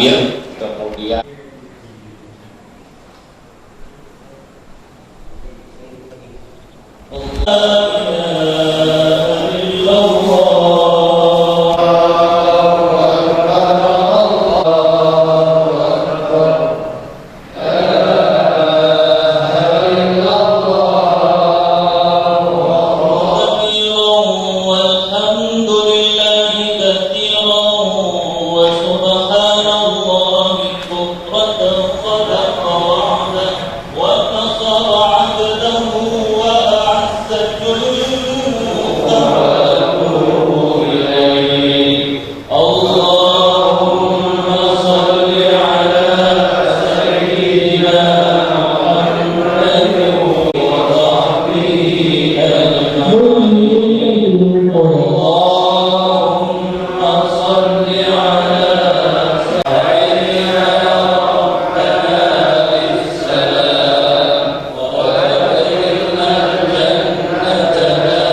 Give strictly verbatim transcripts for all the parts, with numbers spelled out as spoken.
Kemudian, كثيرا والحمد لله كثيرا وسبحان الله بكرة وأصيلا. ونصر عبده وأعز جنده وأتوب إليه. اللهم صل على سيدنا محمد وصحبه أجمعين. اللهم صل على سيدنا ربنا بالسلام وأدخلنا الجنة مع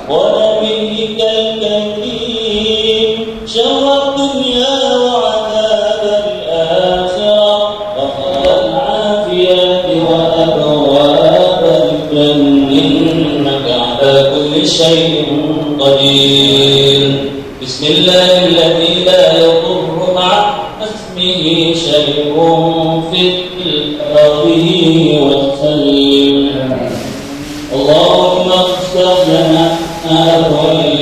ونبيك الكريم شر الدنيا وعذاب الآخرة وخير العافية وأبواب الجنة إنك على كل شيء قدير. بسم الله الذي لا يضر مع اسمه شيء في الأرض وسلم. اللهم افتح لنا أبواب